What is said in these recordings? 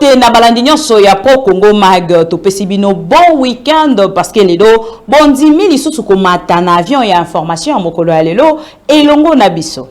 Mbote na balandi nyonso ya Pro Congo Mag, topesi bino bon week-end parce que lelo bondimi lisusu komata na avion ya information ya mokolo ya lelo elongo na biso.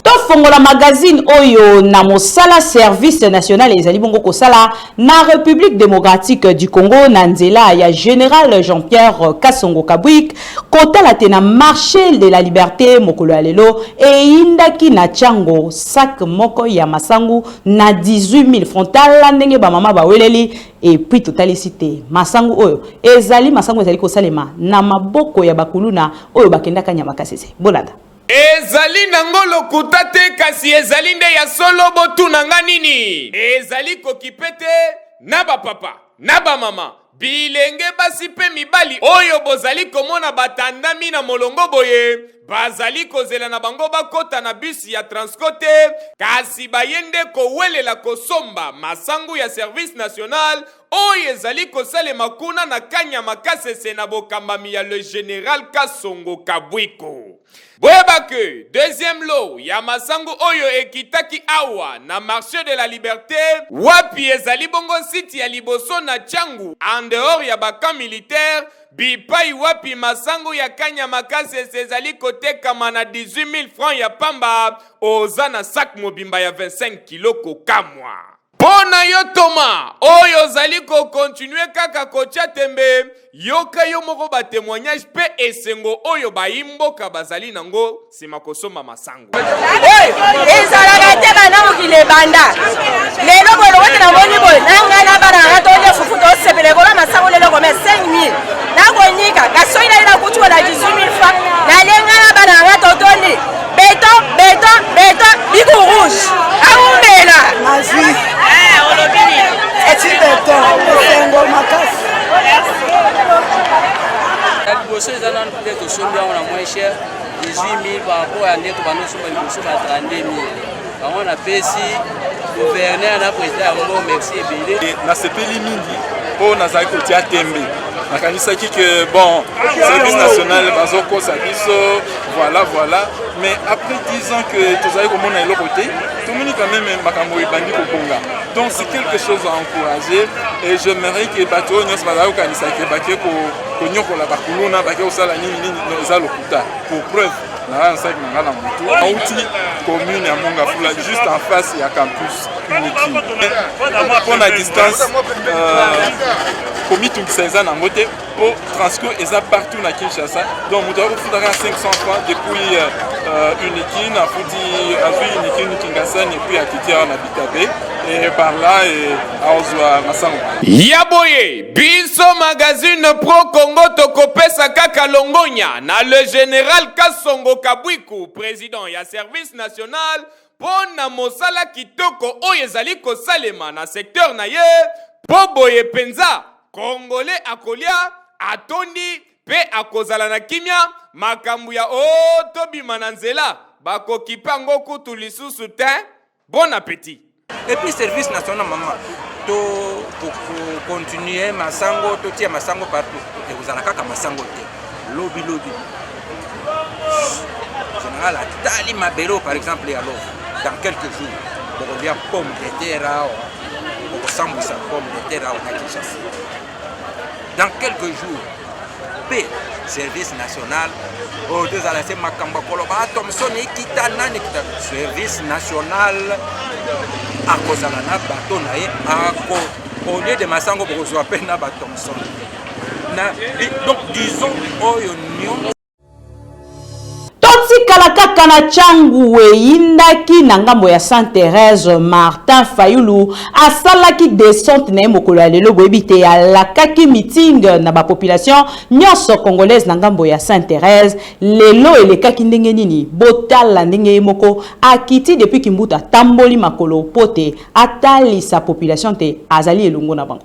Tofongola magazine oyo na mosala service national ezali bongo kosala na République démocratique du Congo na nzela ya général Jean-Pierre Kasongo Kabwik. Kotala te na marché de la liberté mokolo ya lelo eyindaki na Tshangu sac moko ya masangu na 18 000 francs. Tala ndenge bamama baweleli. Et puis totalisi te masangu oyo ezali masangu ezali kosalema na maboko ya bakuluna oyo bakendaka Nyama Kasese. Bolanda. Ezali nango lokuta te, kasi ezali nde ya solo. Botuna nga nini? Ezali kokipe te na bapapa na bamama, bilenge basi mpe mibali oyo bozali komona batandami na molongo boye, bazali kozela na bango bakota na bus ya Transco te, kasi baye nde kowelela kosomba masangu ya service national oyo ezali kosalema kuna na Kanyama Kasese na bokambami ya le général Kasongo Kabwiko. Boyeba ke deuxième lot ya masangu oyo ekitaki awa na marché de la liberté, wapi ezali bongo site ya liboso na Tshangu en dehors ya bacamp militaire, bipai wapi masangu ya Kanyama Kasese ezali kotekama na 18 000 francs ya pamba, oza na sac mobimba ya 25 kilo. Kokamwa mpo na yo toma oyo ozali kokontinue kaka kotia tembe, yoka yo moko batémoignage mpe esengo oyo bayimboka bazali nango nsima kosomba masango. Ezalaka te banda mokili ebanda. Lelo boye lokote namoni boye na ngai na bana nanga tolia fufu, tosepela ekola masango. Lelo kome 5000 nakonika, kasi soki naye nakuti na 18 000 francs, nalie ngai na bana nanga totondi. Beton, beton, beton, biku rouge aumela. Nazwi eti beton, esengo makasi. Ya liboso eza nanu te, tosombi yango na moins cher, 18 000 par rapport ya nde tobanda osomba liboso ba 32 000. Bango napesi gouverneur na président yango merci ebele. Nasepeli mingi mpo nazali kotia tembe. Nakanisaki ke bon, service national bazokosa biso, voilà voilà. Mais après 10 ans que tozali komona eloko te, tomoni quand même makambo ebandi kobonga. Donc c'est quelque chose à encourager et j'aimerais que bato oyo nyonso bazali kokanisa ke bake konyokola bakuluna, bake kosala nini nini, non, eza lokuta. Pour preuve, naza na saki na nga na motu, auti commune ya Mont-Ngafula, juste en face ya campus Unikin. Mpo na distance, komitungisa eza nango te, mpo Transco eza partout na Kinshasa. Donc moto akofuta kaka 500 francs depuis Unikin, afuti, azwi Unikin Kingasani et puis akiti awa na Bitabe et par là aozwa masango. Ya boye, biso magazine Pro Congo tokopesa kaka longonya na le général Kasongo Kabwiku, président ya service national, mpo na mosala kitoko oyo ezali kosalema na secteur na ye, mpo boye mpenza Congolais akolia atondi mpe akozala na kimia. Makambo ya o tobima na nzela, bakokipe yango kutu lisusu te. Bon appétit. Et puis service national, mama, to continuer masango, totia masango partout. Ekozala kaka masango te. Lobi lobi, général atali mabele, par exemple ya Love, dans quelques jours bokolia pomme de terre awa, bokosambwisa pomme de terre awa na Kinshasa dans quelques jours. Mpe service national oyo tozala se makambo ya koloba Thomson ekita, nani ekita. Service national akozala na bato na ye, ako au lieu de masango bokozwa mpe na bathomson na. Donc disons oyo nyonso. Totikala kaka na Tshangu. Eyindaki na ngambo ya Sainte Thérèse. Martin Fayulu asalaki descente na ye mokolo ya lelo. Boyebi te alakaki meeting na bapopulation nyonso congolaise na ngambo ya Sainte Thérèse. Lelo elekaki ndenge nini? Botala ndenge ye moko akiti depuis Kimbuta, atamboli makolo po te atalisa population te azali elongo na bango.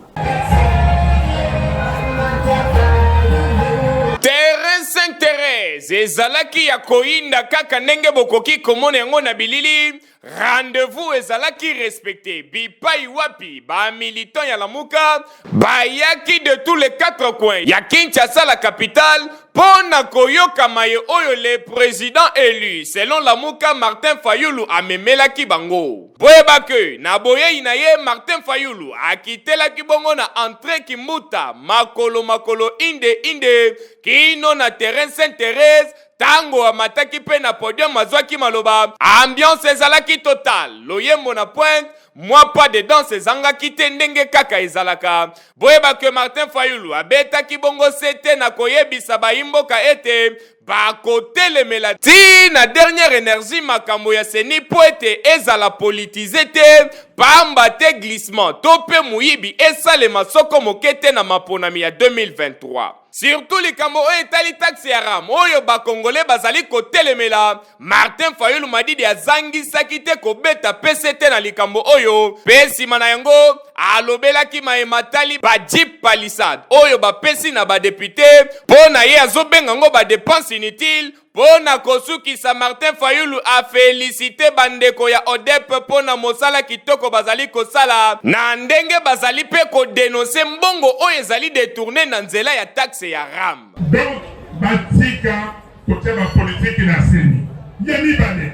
Terrain Sainte Thérèse ezalaki ya koyinda kaka ndenge bokoki komona yango na bilili. Rendez-vous ezalaki respecte bipai wapi ba militants ya Lamuka bayaki de tous les quatre coins ya Kinshasa la capitale mpo na koyoka maye oyo le president elu selon Lamuka Martin Fayulu amemelaki bango. Boyeba ke na boyei na ye Martin Fayulu akitelaki bongo na entree Kimbuta makolo makolo inde inde kino na terrain Sainte Therèse. Tango amataki mpe na podium azwaki maloba, ambiance ezalaki total, loyembo na pointe, mwa pas de danse ezangaki te ndenge kaka ezalaka. Boyeba que Martin Fayulu abetaki bongo sete na koyebisa bayi mboka ete bakotelemela ti na dernière energie makambo ya CENI mpo ete ezala politise te, pamba te glissement to mpe moyibi esalema soko moke te na maponami ya 2023. Surtout likambo oyo etali taxe ya ram oyo ba congolais bazali kotelemela, Martin Fayulu Madidi azangisaki te kobeta pese te na likambo oyo mpe nsima na yango alobelaki maye matali ba jeep palissade oyo bapesi na ba depute mpo na ye azobenga yango ba depenses inutiles. Mpo na kosukisa, Martin Fayulu a felicite ba ndeko ya ODEP mpo na mosala kitoko bazali kosala na ndenge bazali mpe ko denoncer mbongo oyo ezali detourner na nzela ya taxe ya ram. Donc batika kotia ba politique na ceni. Ya mibale,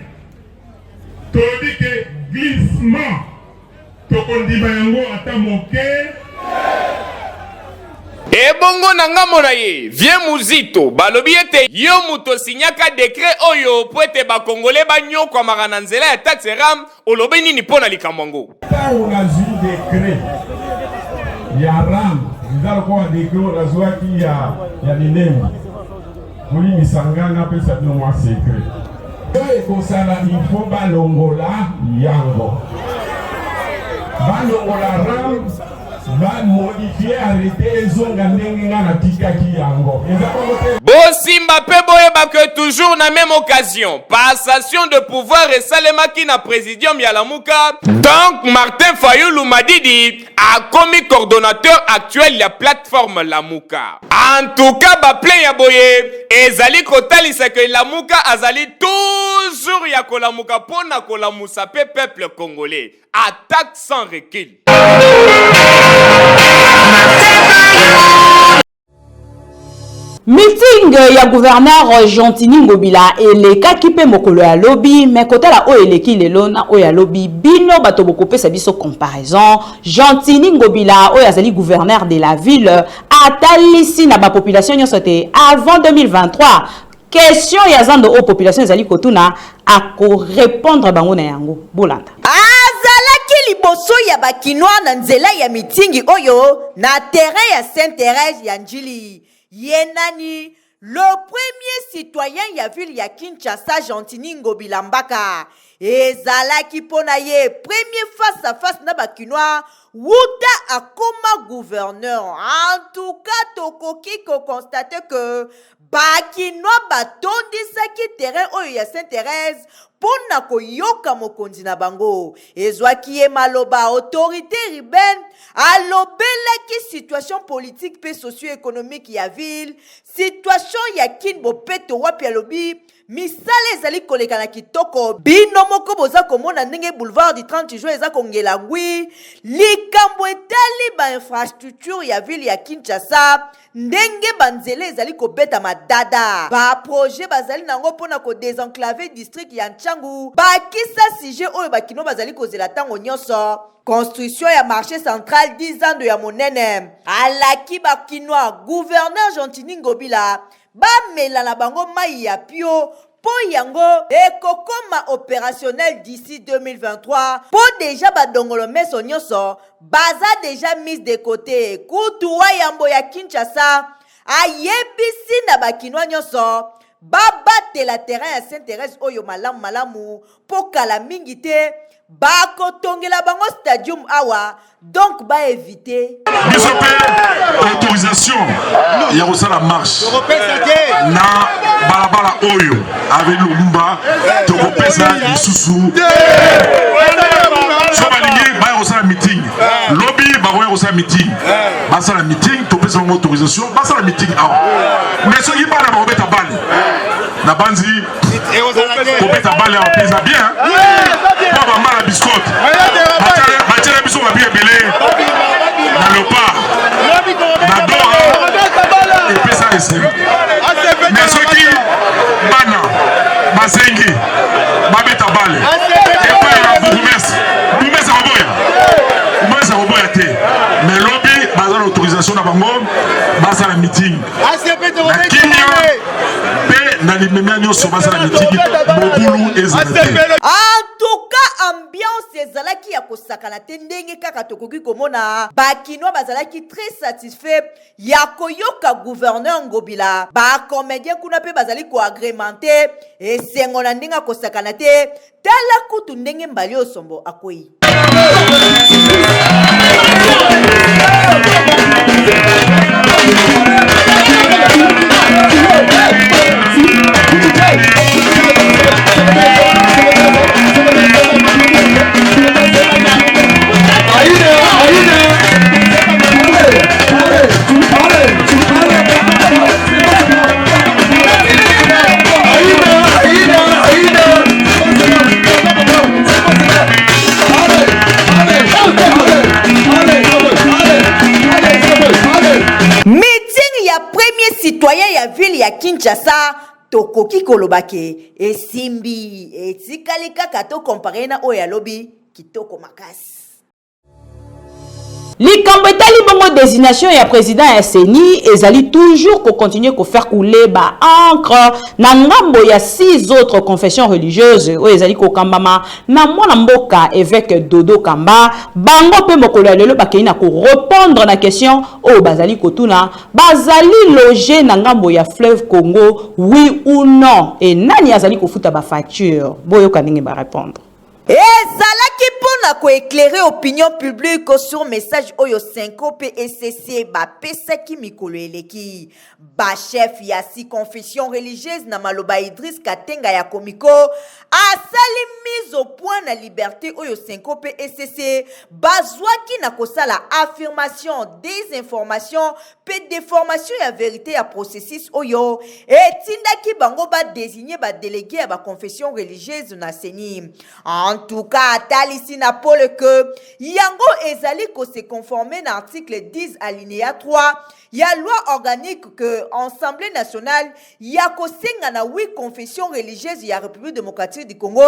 tolobi ke glissement tokondima yango ata moke. Ebongo na ngambo na ye, Vieux Muzito, balobi ete yo moto osignaka decret oyo mpo ete ba Congolais banyokwamaka na nzela ya taxe ram, olobi nini mpo na likambo yango? Ntango nazwi decret ya ram, eza lokola decret oyo nazwaki ya, ya Minembwe. Bolimbisa nga napesa bino mwa secret. Oyo ekosala il faut balongola yango. Balongola ram ba modifier arrete ezonga ndenge nga natikaki yango. Eza bongo te? Bosimba pe boyeba que toujours na meme occasion, passation de pouvoir esalemaki na presidium ya Lamuka, donc Martin Fayulu Madidi akomi coordonnateur actuel ya plateforme Lamuka. En tout cas ba plein ya boye ezali kotalisa que Lamuka azali toujours ya kolamuka mpo na kolamusa pe peuple congolais. Attaque sans recul. Meeting ya gouverneur Gentiny Ngobila elekaki mpe mokolo ya lobi, mais kotala oyo eleki lelo na oyo ya lobi, bino bato bokopesa biso comparaison. Gentiny Ngobila oyo azali gouverneur de la ville atalisi na ba population nyonso te avant 2023 question ya zando oyo population ezali kotuna ako répondre bango na yango. Bolanda. Azalaki liboso ya ba Kinois na nzela ya mitingi oyo na terrain ya Sainte Therèse ya Ndjili. Ye nani? Le premier citoyen ya ville ya Kinshasa Gentiny Ngobila Mbaka. Ezalaki mpo na ye premier face à face na ba Kinois wuta akoma gouverneur. En tout cas tokoki ko constater que Ba Kinois batondisaki terrain oyo ya Sainte-Therèse mpo na koyoka mokonzi na bango. Ezwaki ye maloba, autorite urbaine alobelaki situation politique mpe socio-economique ya ville, situation ya Kin bopeto wapi alobi misala ezali koleka na kitoko, bino moko boza komona ndenge boulevard du 30 juin eza kongela ngwi, likambo etali ba infrastructure ya ville ya Kinshasa, Ndenge ba nzela ezali kobeta madada, ba projets bazali na yango mpo na ko desenclaver district ya Tshangu, bakisa sujet oyo ba kinois bazali kozela tango nionso, construction ya marche central dit zando ya monene. Alaki ba kinois, gouverneur Gentiny Ngobila bamela na bango mayi ya pio mpo yango ekokoma operationnel d'ici 2023 mpo dejà ba dongolo meso nionso baza dejà mise de cote. Kutu wa yambo ya Kinshasa ayebisi na ba kinois nionso babatela terrain ya Sainte Therèse oyo malamu malamu mpo kala mingi te bakotongela bango stadium awa donc ba eviter. Biso mpe autorisation ya kosala marche na balabala oyo avenue Lumumba tokopesa lisusu so balingi baya kosala meeting lobi bakoya kosala meeting basala meeting topesa bango autorisation basala meeting awa mais soki bana bakobeta bale na banzi kobeta bale awa mpenza bien. autorisation na bango basala meeting na kimia mpe na limemia nyonso, basala meeting, mobulu ezala te. En tout cas, ambiance ezalaki ya kosakana te. Ndenge kaka tokoki komona, bakinois bazalaki très satisfait ya koyoka gouverneur Ngobila. Bacomédien kuna mpe bazali koagrémenter esengo na ndenge akosakana te. Tala kutu ndenge mbali osombo akwei. Meeting ya premier citoyen ya ville ya Kinshasa, tokoki koloba ke esimbi. Etikali kaka tocomparer na oyo alobi kitoko makasi. Likambo etali bongo désignation ya président ya CENI ezali toujours kocontinuer kofaire couler baencre na ngambo ya six autres confessions religieuses oyo ezali kokambama na mwana mboka évêque Dodo Kamba. Bango mpe mokolo ya lelo bakei na korépondre na question oyo bazali kotuna: bazali logé na ngambo ya fleuve Congo, oui ou non, e nani azali kofuta bafacture? Boyoka ndenge barépondre. Ezalaki mpona koéclairer opinion publique sur message oyo CENCO mpe ECC bapesaki mikolo eleki. Bachef ya six confession religieuse, na maloba Idris Katenga ya Comico, asali mise au point na liberté oyo CENCO mpe ECC bazwaki na kosala affirmation, désinformation mpe déformation ya vérité ya processus oyo etindaki bango badésigner badélégué ya baconfession religieuse na CENI. En tout cas, atalisi na pole ke yango ezali kose conformer na article 10 alinéa 3 ya loi organique ke Assemblée nationale ya kosenga na huit confession religieuse ya République démocratique du Congo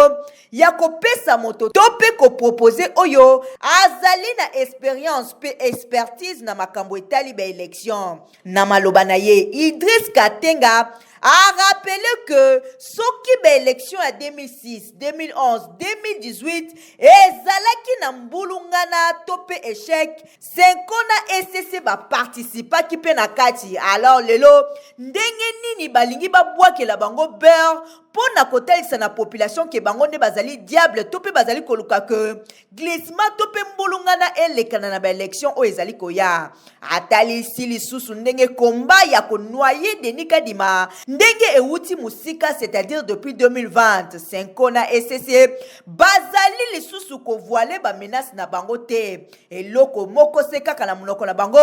ya kopesa moto to mpe koproposer oyo azali na expérience mpe expertise na makambo etali baélection. Na maloba na ye, Idris Katenga a rappelé que soki baélection ya 2006, 2011, 2018 ezalaki na mbulungana to mpe échec, CENCO na ECC baparticipaki mpe na kati. Alors lelo, ndenge nini balingi babwakela bango beurre mpo na kotalisa na population ke bango nde bazali diable to mpe bazali koluka ke glissement to mpe mbulungana elekana na baélection oyo ezali koya? Atalisi lisusu ndenge komba ya konoyer Denis Kadima ndenge ewuti mosika, c'est-à-dire depuis 2020. CENCO na ECC bazali lisusu kovoiler bamenace na bango te. Eloko moko se kaka na monoko na bango: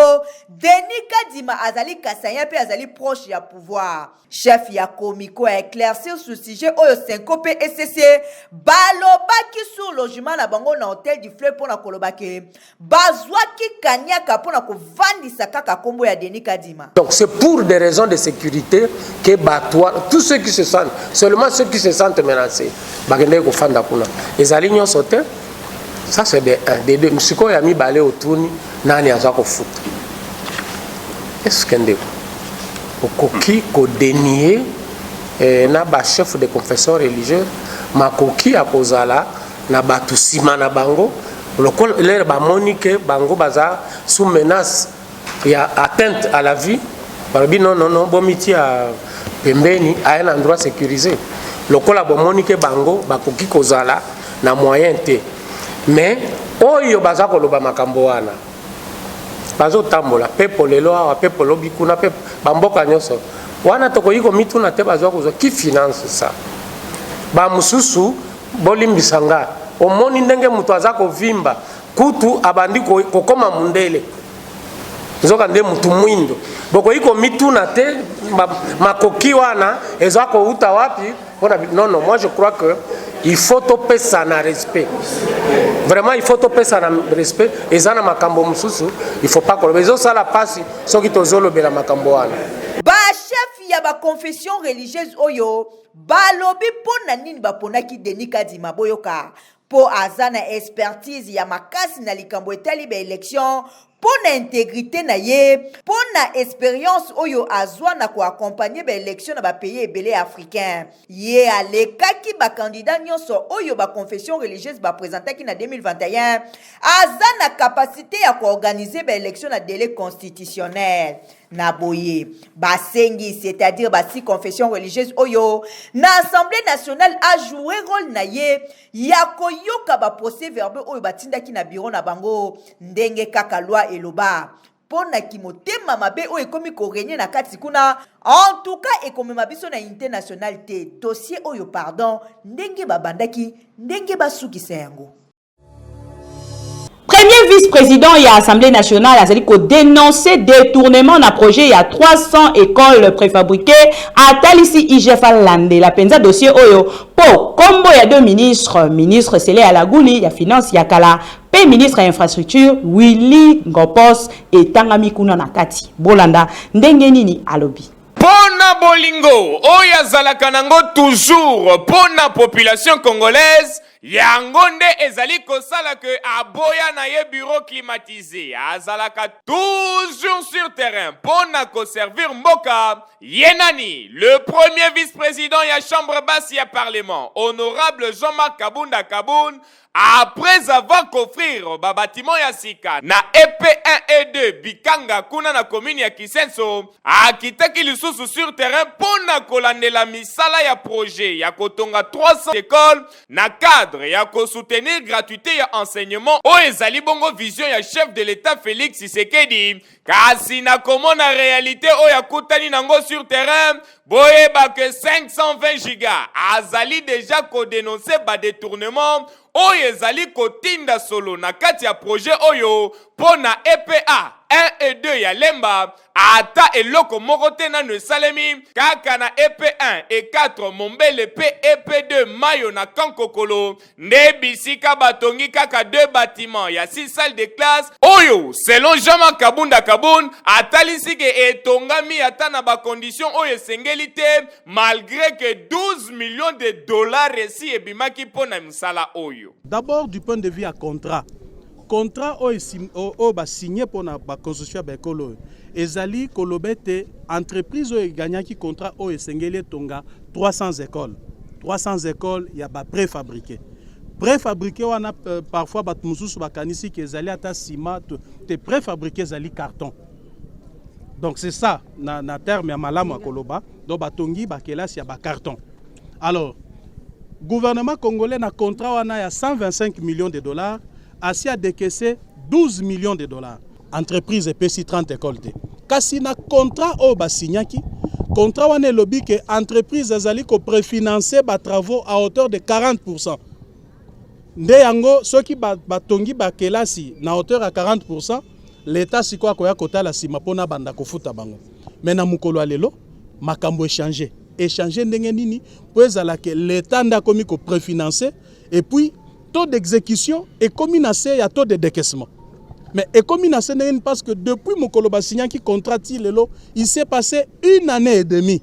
Denis Kadima azali kasaïen mpe azali proche ya pouvoir. Chef ya Comico a éclaircir sur sujet oyo CENCO mpe ECC balobaki sur logement na bango na Hôtel du Fleuve, mpo na koloba ke bazwaki kaniaka mpo na kovandisa kaka nkombo ya Denis Kadima. Donc c'est pour des raisons de sécurité que bato, tous ceux qui se sentent, seulement ceux qui se sentent menacés, bakendeki kofanda kuna. Ezali nyonso te. Ça c'est de un, de deux. Sikoyo ya mibale, otuni nani aza kofuta. Est-ce que ndeko okoki kodénier na bachef de confession religieuse makoki ya kozala na bato nsima na bango, lokola lere bamoni ke bango baza sous menace ya atteinte à la vie, balobi non, non, non, bomitia pembeni à un endroit sécurisé, lokola bomoni ke bango bakoki kozala na moyen te? Mais oyo baza koloba makambo wana bazotambola pepo lelo awa, pepo lobi kuna, pepo bamboka nyonso wana, tokoki komituna te bazwa kozwa qui finance ça? Bamosusu, bolimbisa nga, omoni ndenge moto aza kovimba, kutu abandi kokóma mundele, nzoka nde mutu mwindo. Bokoki komituna te makoki wana eza kouta wapi mpona? Non, non, moi je crois que il faut topesana respect, vraiment il faut topesana respect. Eza na makambo mosusu il faut pas koloba, ezosala mpasi soki tozolobela makambo wana. Bachef ya baconfession religieuse oyo balobi mpo na nini baponaki Denis Kadima, boyoka: mpo aza na expertise ya makasi na likambo etali baélection. mpo na integrite na ye, mpo na experience oyo azwa na ko accompagner ba elections na ba pays ebele ya africains. Ye alekaki ba candidats nionso oyo ba confessions religieuses ba presentaki na 2021. Aza na capacite ya ko organiser ba elections na delai constitutionnel. Na boye, basengi, c'est-à-dire ba six confessions religieuses oyo, na Assemblee nationale a jouer role na ye ya koyoka ba procès-verbaux oyo batindaki na bureau na bango ndenge kaka loi eloba. Mpo na kimotema mabe oyo ekomi ko regner na kati kuna, en tout cas ekomema biso na unite nationale te dossier oyo pardon, ndenge babandaki ndenge basukisa yango. Premier vice-président ya Assemblée nationale azali ko dénoncer détournement na projet ya 300 écoles préfabriquées atalisi IGF alandela penza dossier oyo po kombo ya deux ministres, ministre Sele Alaguli ya finance ya kala pe ministre ya infrastructure Willy Ngopos etangami kuna na kati. Bolanda ndenge nini alobi. Mpo na bolingo oyo azalaka nango toujours mpo na population congolaise, yango nde ezali kosala que aboya na ye bureau climatise, azalaka toujours sur terrain mpo na ko servir mboka. Ye nani? Le premier vice-president ya chambre basse ya parlement, honorable Jean-Marc Kabunda Kabund, Après avoir k'offrir ba batiments ya sika na EP 1 et 2 Bikanga kuna na commune ya Kisenso, akitaki lisusu sur terrain mpo na kolandela misala ya projet ya kotonga 300 ecoles na cadre ya ko soutenir gratuite ya enseignement oyo ezali bongo vision ya chef de l'Etat Felix Tshisekedi. Kasi na komona realite oyo akutani nango sur terrain, boyeba que 520 giga azali deja ko denoncer ba detournements oyo ezali kotinda solo na kati ya projet oyo mpo na EPA 1 et 2 ya Lemba, ata eloko moko te nanu esalemi, kaka na EP 1 et 4 Mombele mpe EP 2 Mayo na Camp Kokolo Nde bisika batongi kaka deux batiments ya six salles de classe oyo selon Jean-Marc Kabunda Kabund atalisi ke etongami ata na ba conditions oyo esengeli te malgre que 12 millions de dollars esi ebimaki mpo na mosala oyo. D'abord du point de vue ya contrat, contrat oyo oyo ba signer mpo na ba construction ya ba ecole oyo ezali koloba ete entreprise oyo e gagnaki contrat oyo esengeli etonga 300 ecoles, 300 ecoles ya ba prefabrique. Prefabrique wana euh, parfois bato mosusu bakanisi ke ezali ata ciment te, prefabrique ezali carton. Donc c'est ça na, na terme ya malamu ya koloba, donc batongi bakelasi ya ba carton. Alors gouvernement congolais na contrat wana ya 125 millions de dollars asi a décaissé 12 millions de dollars. Entreprise epesi 30 ecoles te. Kasi na contrat oyo ba signaki, contrat wana elobi que entreprise azali ko prefinancer ba travaux à hauteur de 40%. Nde yango soki batongi ba kelasi na hauteur ya 40%, l'Etat sikoyo akoya kotala sima pona abanda kofuta bango. Mais na mokolo ya lelo makambo echanger. Echanger ndenge nini? Po ezala que l'Etat nde akomi ko prefinancer et puis taux d'execution ekomi na se ya taux de decaissement. Mais ekomi na se ndenge nini? Parce que depuis mokolo ba signaki contrat ti lelo, il s'est passé une année et demie.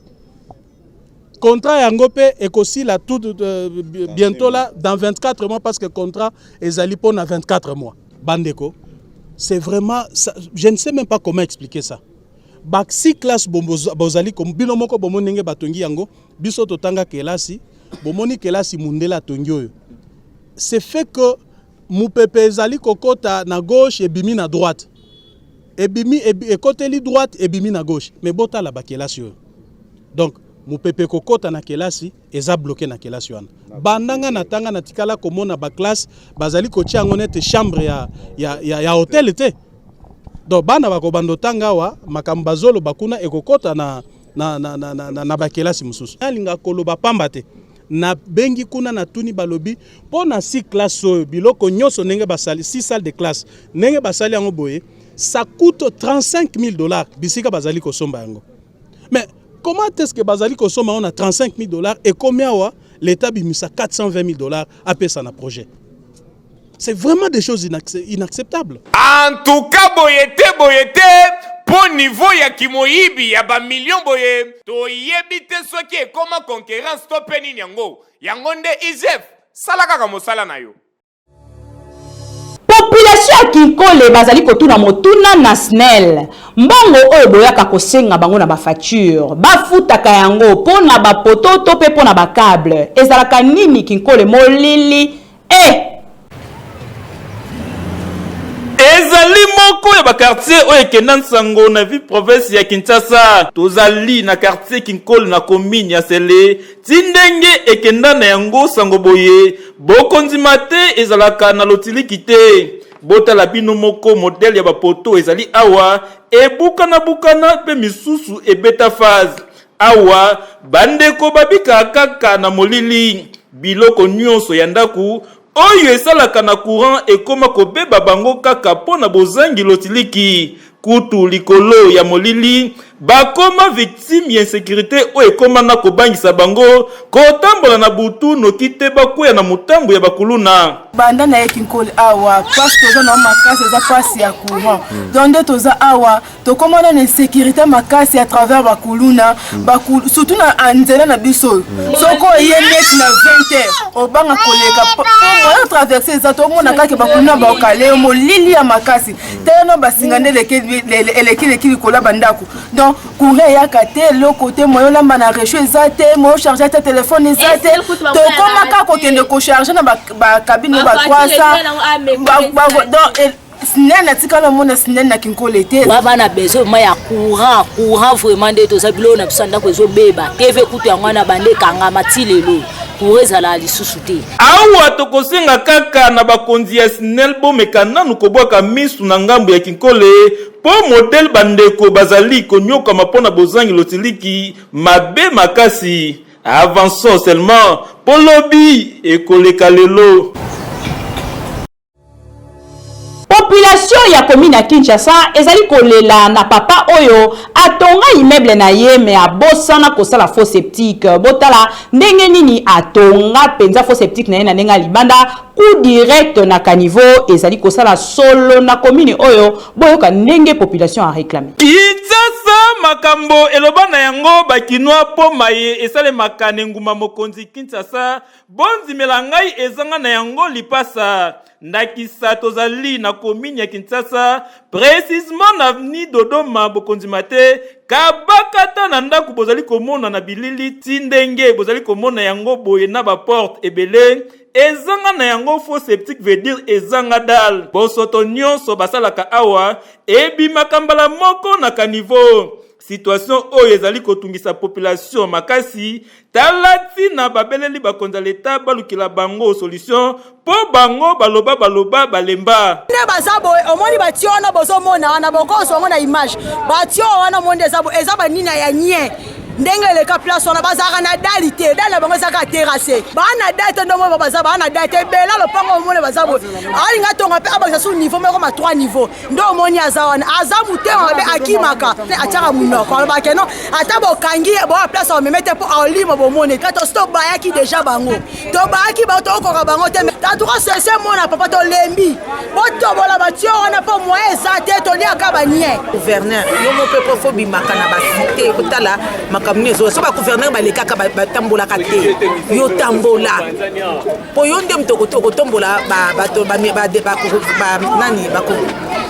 Contrat yango pe ekosila tout euh, bientôt là dans 24 mois parce que contrat ezali pona 24 mois. Bandeko, c'est vraiment ça, je ne sais même pas comment expliquer ça. Ba six classes bozali bino moko bomoni ndenge batongi yango, biso totanga kelasi, bomoni kelasi mundele atongi oyo. C'est fait que mupepe ezali kokota na gauche ebimi na droite. Ebimi ekoteli droite ebimi na gauche. Mais botala ba kelasi oyo. Donc mupepe ekokota na kelasi eza bloquer na kelasi wana. Banda nga na tanga na tikala komona ba classe bazali kotia yango nete chambre ya, ya, ya, ya hotel te. Donc bana bakobanda otanga awa makambo bazoloba kuna ekokota na, na, na, na, na, na, na bakelasi mosusu. Nalinga koloba pamba te. Nabengi kuna natuni balobi mpo na six classe oyo biloko nyonso ndenge basali six salle de classe ndenge basali yango boye ça coûte 35 000 dollars bisika bazali kosomba yango. Mais comment est-ce que bazali kosomba yango na 35 000 dollars ekomi awa l'État bimisa 420 000 dollars apesa na projet. C'est vraiment des choses inacceptables. En tout cas boye te boye te po niveau ya kimoyibi ya ba millions boye toyebi te soki ekoma concurrence to pe nini yango. Yango nde IGF sala kaka mosala na yo. Population Population ya Kinkole bazali kotuna motuna na SNEL. Mbongo oyo boyaka kosenga bango na ba facture, bafutaka yango mpo na ba poteaux to mpe mpo na ba cable? Ezalaka nini Kinkole molili eh! Ezali moko ya ba quartier oyo ekenda nsango na ville province ya Kinshasa. Tozali na quartier Kinkole na commune ya Nsele. Ti ndenge ekenda na yango sango boye, bokondima te ezalaka na lotiliki te. Botala bino moko modèle ya ba poteaux ezali awa ebukana bukana pe misusu ebeta phase. Awa bandeko babikaka kaka na molili. Biloko nionso ya ndaku oyo esalaka na courant ekoma kobeba bango kaka po na bozangi lotiliki. Kutu likolo ya molili, bakoma victime ya insecurite oyo ekoma na kobangisa bango kotambola na butu noki te bakweya na motambo ya bakuluna. Banda naye Kinkole awa pasi toza na makasi eza pasi ya courant donc nde toza awa tokomana na insécurité makasi à travers bakuluna surtout na nzela na biso oyo soki oye neti na 20 heures obanga koleka po moyen traverse eza tomona kaka bakuluna bakale yo molili ya makasi tala no basinga nde eleki leki likolo ya bandako donc courant eyaka te eloko te moyen olamba na rechaud eza te moyen ocharge ata telefone eza te tokoma kaka kokende kocharge na bacabine ba 300 donc Snel natikala omona Snel na kinkole te. Ba na besoin ma ya courant, courant vraiment nde toza biloko na biso ndako ezobeba. TV kutu yango wana bande ekangama ti lelo. Courant ezala lisusu te. Awa tokosenga kaka na bakonzi ya Snel bomeka nanu kobwaka misu na ngambo ya Kinkole po modèle bandeko bazali konyokwama po na bozangi lotiliki mabe makasi. Avançons seulement po lobi ekoleka lelo. Population ya commune ya Kinshasa ezali kolela na papa oyo atonga immeuble na ye mais abosana kosala fosse septique. Botala ndenge nini atonga penza fosse septique na ye na ndenge ya libanda, coup direct na caniveau ezali kosala solo na commune oyo. Boyoka ndenge population a reclamer. Kinshasa, makambo eloba na yango ba kinois po maye esalemaka na engumba mokonzi Kinshasa Bondimela ngai ezanga na yango lipasa. Ndakisa tozali na commune ya Kinshasa precisement na avenue Dodoma bokondima te kabakata na ndaku bozali komona na bilili ti ndenge bozali komona yango boye na ba porte ebele ezanga na yango faux septique veut dire ezanga dalle bosoto nionso basalaka awa ebimaka mbala moko na caniveau Situation oyo ezali kotungisa population makasi, tala tina babeleli bakonzi ya l'etat balukela bango solution po bango baloba baloba balemba. Nde baza boye omoni batio wana bozomona wana bokozwa yango na image batio wana omoni eza boye eza banina ya nye ndenge eleka place wana bazalaka na dali te dali na bango ezalaka terrasse baa na dali te ndongo baza baa na dali te ebela lopango omoni baza boye alinga tonga mpe abakisa su niveau moko ma 3 niveau nde omoni aza wana aza motema mabe akimaka atiaka monoko alobaka keno ata bokangi ye boya place ameme te mpo alima bomoni ka tosi tobayaki deja bango tobayaki bango tokokoka bango te antuka sese mona papa tolembi botobola batio wana mpo moyen eza te toliaka banie gouverneur yo mo mpe mpo fo bimaka na basite otala makambo nini ezoya so bagouverneur balekaka batambolaka te yo tambola Po yo nde moto okotombola bato nani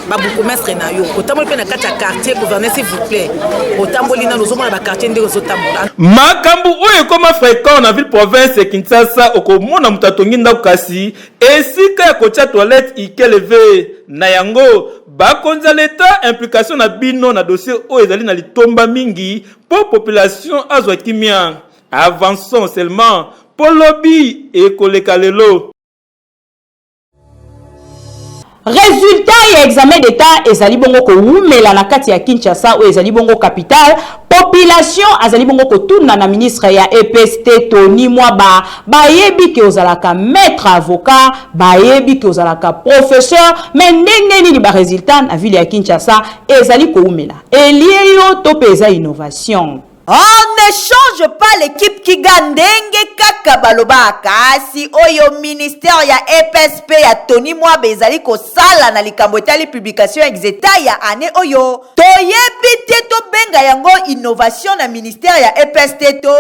babourgmestre na yo otamboli mpe na kati ya quartier gouverneur s'il vous plaît otamboli nano ozomona baquartier ndenge ozotambola makambo oyo ekoma fréquent na ville province ya kinshasa okomona moto atongi ndako kasi esika ya kotya toilette ikeleve na yango bakonzi ya leta implication na bino na dossier oyo ezali na litomba mingi mpo population azwa kimia Avançons seulement po lobi ekoleka lelo. Resultat ya examen d'etat ezali bongo kowumela na kati ya Kinshasa oyo ezali bongo capitale. Population azali bongo kotuna na ministre ya EPST Tony Mwaba, bayebi ke ozalaka maître avocat, bayebi ke ozalaka professeur, mais ndenge nini ba resultat na ville ya Kinshasa ezali kowumela? Elie yo to pe eza innovation? On ne change pas l'equipe qui gagne ndenge kaka baloba kasi oyo ministère ya EPSP ya Tony Mwaba ezali kosala na likambo etali publication ya exeta ya annee oyo toyebi te tobenga yango innovation na ministère ya EPST to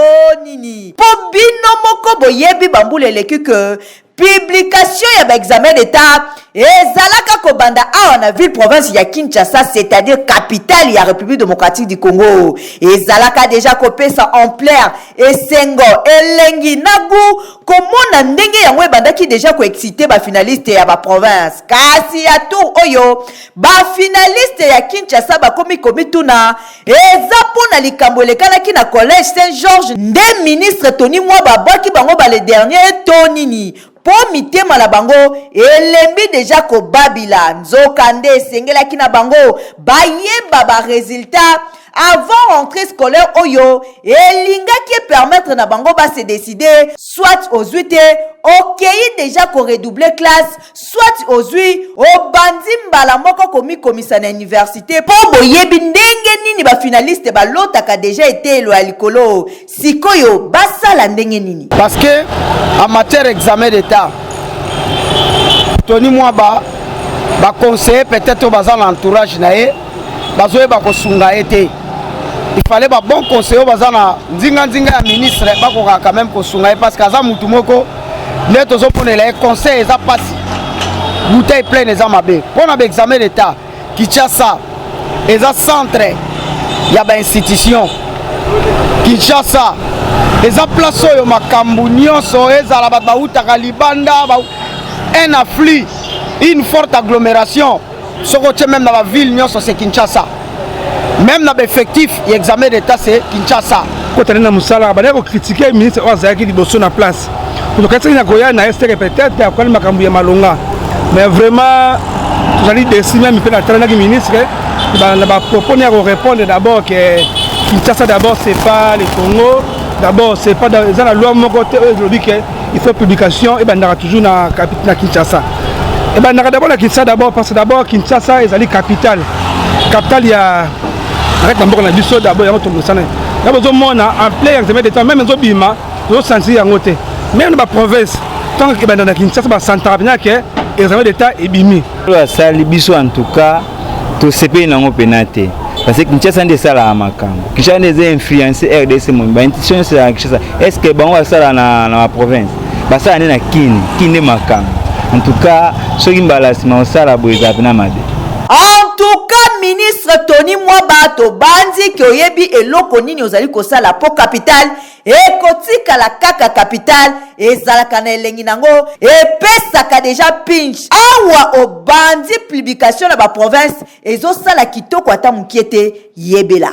nini mpo bino moko boyebi bambula eleki que publication ya ba examen d'etat. Ezalaka kobanda awa na ville province ya Kinshasa, c'est-à-dire capitale ya République démocratique du Congo. Ezalaka deja kopesa ampleur, esengo, elengi na goût komona ndenge yango ebandaki deja ko exciter ba finalistes ya ba province. Kasi ya tour oyo ba finalistes ya Kinshasa bakomi komituna eza mpo na likambo elekanaki na collège Saint-Georges nde ministre Tony Mwaba abwaki bango ba le dernier to nini? Mpo mitema na bango elembi deja kobabila, nzokande esengelaki na bango bayeba ba resultats avant rentree scolaire oyo elingaki e permettre na bango ba se decider, soit ozwi te okeyi deja ko redoubler classe, soit ozwi obandi mbala moko komikomisa na universite mpo boyebi ndenge nini ba finalistes balotaka deja eteyelo ya likolo. Sikoyo basala ndenge nini? Parce que en matière examen d'Etat, Tony Mwaba ba conseiller peut-être oyo baza na entourage na ye bazoyeba kosunga ye te. Il fallait ba bon conseiller oyo baza na nzinga nzinga ya ministre bakokaka quand même kosunga ye parce que aza mutu moko nde tozomonela ye conseil eza mpasi, bouteille pleine eza mabe mpo na ba examen d'Etat. Kinshasa eza centre ya ba institution. Kinshasa eza place oyo makambo nyonso ezala bato bautaka libanda ba, un afflux, une forte agglomération. Soki otie même na baville nyonso c'est Kinshasa, même na baeffectif ya examen d'état c'est Kinshasa. Kotani na mosala bandaki kokritike ministre oyo azalaki liboso na place, tokanisaki na koya na ye seke peut-être akwani makambo ya malonga, mais vraiment tozali déçu. Même mpe natalanaki ministre na bapropos ya korépondre d'abord que Kinshasa d'abord c'est pas le Congo, d'abord c'est pas eza na loi moko te oyo elobi ke il faut publication ebandaka toujours na, na Kinshasa. Ebandaka d'abord na Kinshasa d'abord parce que d'abord Kinshasa ezali capitale, capitale ya na kati na mboka na biso. D'abord yango tobosana ya bozomona en plein examen d'état, même ezobima tozosentir yango te. Même na baprovince, ntango ebanda na Kinshasa, basantaka mpenza ke examen d'état ebimi. Oyo asali biso, en tout cas tosepeli nango mpena te, parce que Kinshasa nde esalaka makambo. Kinshasa nde eza influence RDC mobimba, bainstitution nyonso ezalaka Kinshasa. Est ce que bango basala na baprovince? Basala nde na Kini. Kini nde makambo. En tout cas soki mbala nsima kosala boye ezala mpena mabe. En tout cas, ministre Tony Mwaba, tobanzi ke oyebi eloko nini ozali kosala mpo capitale ekotikala kaka capitale, ezalaka na elengi nango, epesaka deja pinch. Awa obandi publication na baprovince, ezosala kitoko ata mokie te. Yebela.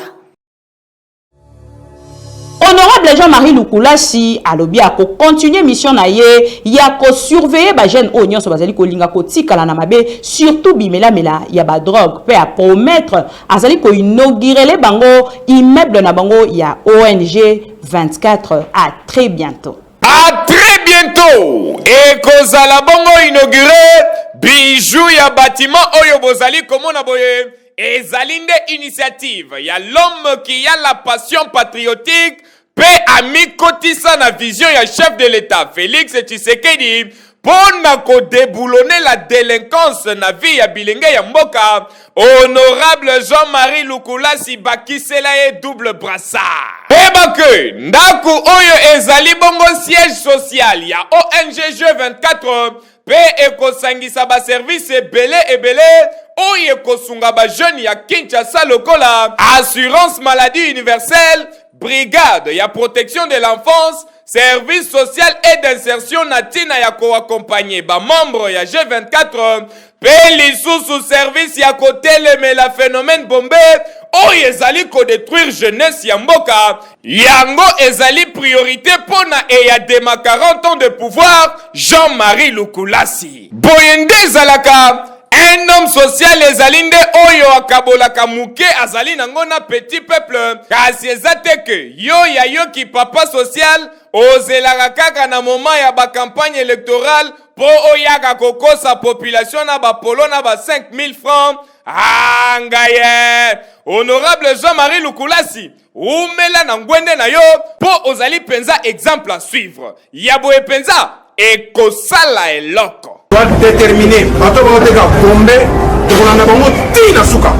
Honorable Jean-Marie Lukulasi alobi akocontinue mission na ye ya kosurveiller bajeune oyo nyonso bazali kolinga kotikala na mabe, surtout bimelamela ya badrogue, mpe apromettre azali koinaugurele bango immeuble na bango ya ONG 24. À très bientôt. À très bientôt ekozala bongo inauguré bijou ya bâtiment oyo bozali komona boye. Ezali nde initiative ya l'homme qui a la passion patriotique mpe amikotisa na vision ya chef de l'État Félix Tshisekedi mpo na kodéboulonner la délinquance na vie ya bilenge ya mboka. Honorable Jean-Marie Lukulasi, bakisela ye double brassard. Yeba ke ndako oyo ezali bongo siège social ya ONG G24 mpe ekosangisa baservice ebele ebele oyo ekosunga bajeune ya Kinshasa, lokola assurance maladie universelle, brigade ya protection de l'enfance, service social et d'insertion na ntina ya koaccompagner bamembre ya G24, mpe lisusu service ya kotelemela phénomène bombe oyo ezali kodétruire jeunesse ya mboka. Yango ezali priorité mpo na eyadema 40 ans de pouvoir Jean-Marie Lukulasi. Boye nde ezalaka un homme social, ezali nde oyo akabolaka moke azali nango na petit peuple. Kasi eza te ke yo ya yoki papa social ozelaka kaka na moment ya bacampagne électorale mpo oyaka kokosa population na bapolo na ba 5000 francs. Ah, ngai ye honorable Jean-Marie Lukulasi, umela na ngwende na yo mpo ozali mpenza exemple à suivre ya boye mpenza ekosala eloko. Déterminé, bato baoteka bombe, tokolanda bango ti na suka.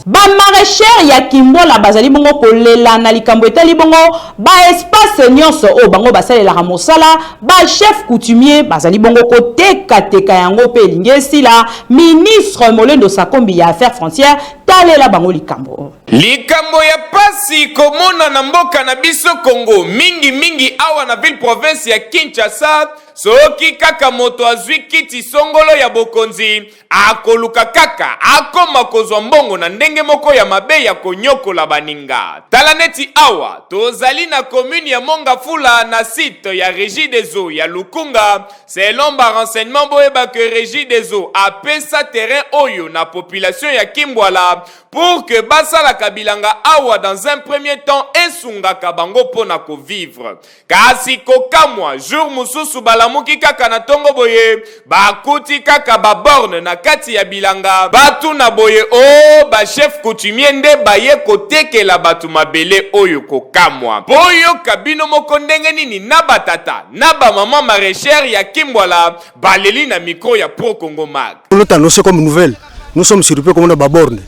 Ba maraichers ya Kimbola bazali bongo kolela na likambo etali bongo ba espace nyonso oyo bango basalelaka mosala, ba chefs coutumiers bazali bongo kotekateka yango mpe elingi esila. Ministre Molendo Sakombi ya Affaires frontières talela bango likambo. Likambo ya pasi komona na mboka na biso Congo, mingi mingi awa na ville province ya Kinshasa, soki kaka moto azwi kiti songolo ya bokonzi, Akoluka kaka akoma kozwa mbongo na ndenge moko ya mabe ya konyokola baninga. Tala neti awa tozali na commune ya Mont-Ngafula na site ya Regie des eaux ya Lukunga. Selon ba renseignements boyeba que Regie des eaux apesa terrain oyo na population ya Kimbwala pour que basalaka bilanga awa dans un premier temps esungaka bango mpo na ko vivre. Kasi kokamwa, jour mosusu balamuki kaka na tongo boye, bakuti kaka ba bornes na kati ya bilanga, batuna boye oh ba chefs coutumiers nde baye kotekela batu mabele oyo kokamwa. Boyoka bino moko ndenge nini na ba tata na ba maman maraichères ya Kimbwala baleli na micro ya Pro Congo Mag. On a annoncé comme nouvelle, nous sommes surpris comme on a ba bornes.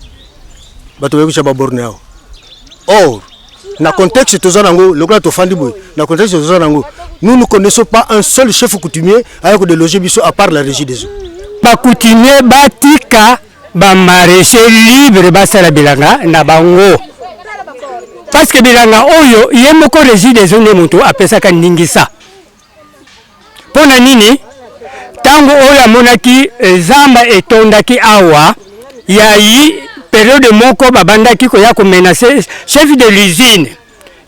Bato baye kotia ba bornes awa. Or, na contexte toza nango lokola tofandi boye na contexte toza nango nous ne connaissons pas un seul chef coutumier aya kodeloge biso à part la régie des eaux. Ba coutumier batika ba maraîcher libre basala bilanga na bango parce que bilanga oyo ye moko régie des eaux nde moto apesaka ndingisa. Mpo na nini? Ntango oyo amonaki zamba etondaki awa ya yi periode moko babandaki koya komenace chef de l'usine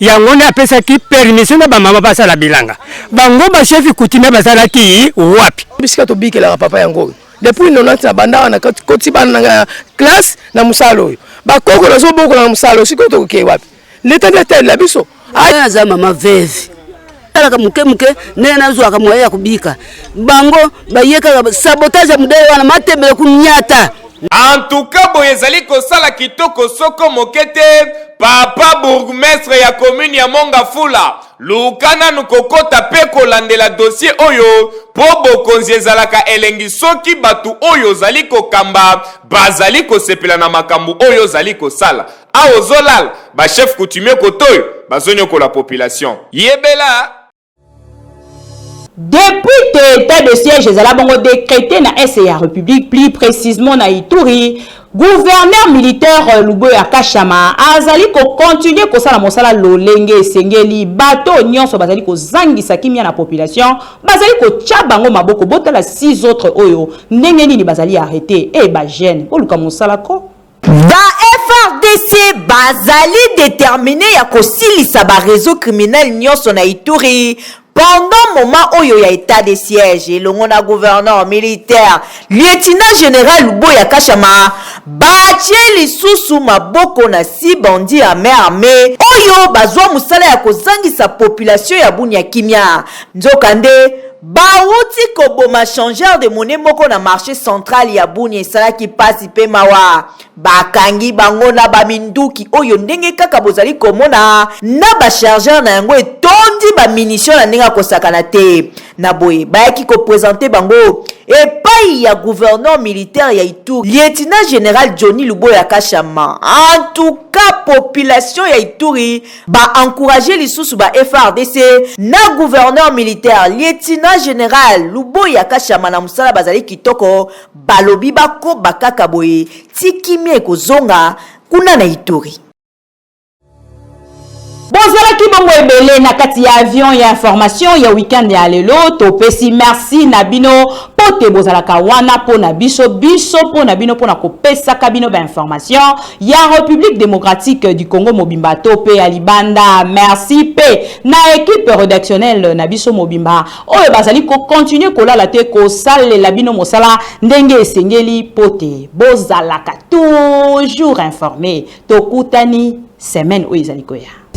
yango nde apesaki permission na bamama basala bilanga. Bango ba chef coutumier bazalaki wapi? Bisika tobikelaka papa yango oyo depuis 90 na banda wana koti bana na ngai classe na mosala oyo bakoko nazobokola na mosala oyo sikoyo tokokei wapi? Leta nde atalela biso. Ngai naza mama veuve talaka moke moke ndenge nazwaka moye ya kobika bango baye kaka sabotage ya modele wana matembele kunyata. En tout cas boye ezali kosala kitoko soko moke te papa bourgmestre ya commune ya Mont-Ngafula luka nanu kokota pe kolandela dossier oyo po bokonzi ezalaka elengi soki batu oyo ozali kokamba bazali kosepela na makambo oyo ozali kosala Awa ozo lala ba chef coutumier kotoyo bazo niokola population. Yebela. Depuis que etat de siège ezala bongo decrete na est ya Republique, plus precisement na Ituri, gouverneur militaire Luboya Kashama azali ko continuer kosala mosala lolenge esengeli. Bato nyonso bazali kozangisa kimia na population, bazali kotia bango maboko. Botala 6 autres oyo ndenge nini bazali arreter. Eh ba jeunes, boluka mosala ko. Ba FARDC bazali determines ya kosilisa ba reseaux criminels nionso na Ituri pendant moment oyo ya etat de siège elongo na gouverneur militaire lieutenant general Luboya Kashama batie lisusu maboko na six bandits à main armee oyo bazwa mosala ya kozangisa population ya Bunia kimia. Nzokande, Bawuti koboma changeur de monnaie moko na marche central ya Bunia esalaki pasi pe mawa. Bakangi bango na ba minduki oyo ndenge kaka bozali komona na ba chargeur na yango etondi ba munitions na ndenge ya kosakana te. Na boye bayaki ko presenter bango epayi ya gouverneur militaire ya Ituri lieutenant general Johnny Luboya Kashama. En tout cas population ya Ituri Ba encourager lisusu ba FARDC na gouverneur militaire lieutenant general Luboya Kashama na mosala bazali kitoko, balobi bakoba kaka boye ti kimia ekozonga kuna na Ituri. Bozalaki bongo ebele na kati ya avion ya information ya week-end ya lelo. Topesi merci na bino po te bozalaka wana po na biso, biso po na bino, po na kopesaka bino ba information ya Republique democratique du Congo mobimba to pe ya libanda. Merci pe na equipe redactionnelle na biso mobimba oyo bazali ko continuer kolala te kosalela bino mosala ndenge esengeli po te bozalaka toujours informe. Tokutani semaine oyo ezali koya.